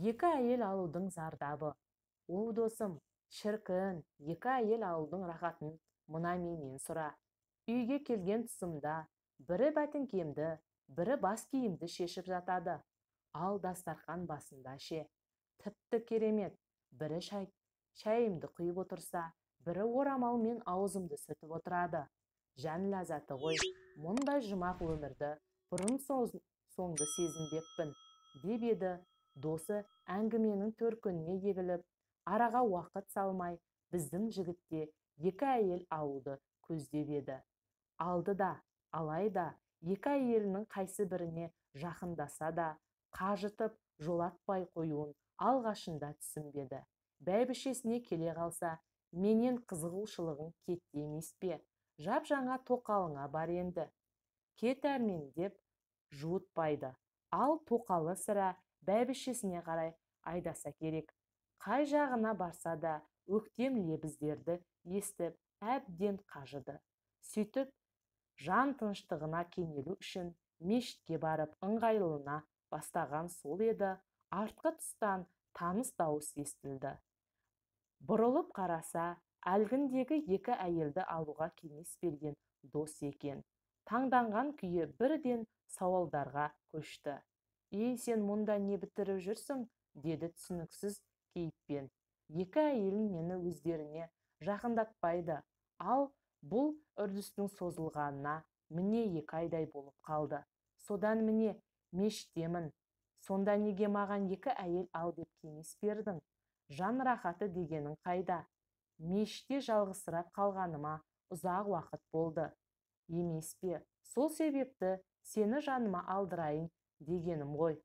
Екі әйел алудың зардабы. О, досым, шіркін, екі әйел алудың рахатын мына менен сұра. Үйге келген тұсымда бірі бәтіңкемді, бірі бас киімді шешіп жатады. Ал дастархан басында ше, тіпті керемет, бірі шайымды құйып отырса, бірі орамалмен аузымды сүртіп отырады. Жан ләззаты ғой, мұндай жұмақ өмірді бұрын соңды сезінбеппін, деп еді досы әңгіменің төркініне егіліп, араға уақыт салмай, біздің жігітте екі әйел алуды көздеп еді. Алды да, алайда екі әйелінің қайсы біріне жақындаса да, қажытып жолатпай қоюын алғашында түсінбеді. Бәйбішесіне келе қалса, менен қызығушылығың кетті емес пе? Жап-жаңа тоқалыңа бар енді. Кет әрмен деп жуытпайды. Ал тоқалы сірә бәйбішесіне қарай айдаса керек. Қай жағына барса да өктем лебіздерді естіп әбден қажыды. Сөйтіп, жан тыныштығына кенелу үшін мешітке барып ыңғайлана бастаған сол еді, артқы тұстан таныс дауыс естілді. Бұрылып қараса, әлгіндегі екі әйелді алуға кеңес берген дос екен. Таңданған күйі бірден сауалдарға көшті. Ей, сен мұнда не бітіріп жүрсің? Деді түсініксіз кейіппен. Екі әйелім мені өздеріне жақындатпайды. Ал бұл үрдістің созылғанына міне 2 айдай болып қалды. Содан міне мешіттемін. Сонда неге маған екі әйел ал деп кеңес бердің? Жан рахаты дегенің қайда? Мешітте жалғызсырап қалғаныма ұзақ уақыт болды. Емес пе? Сол себепті сені жаныма алдырайын дегенім ғой.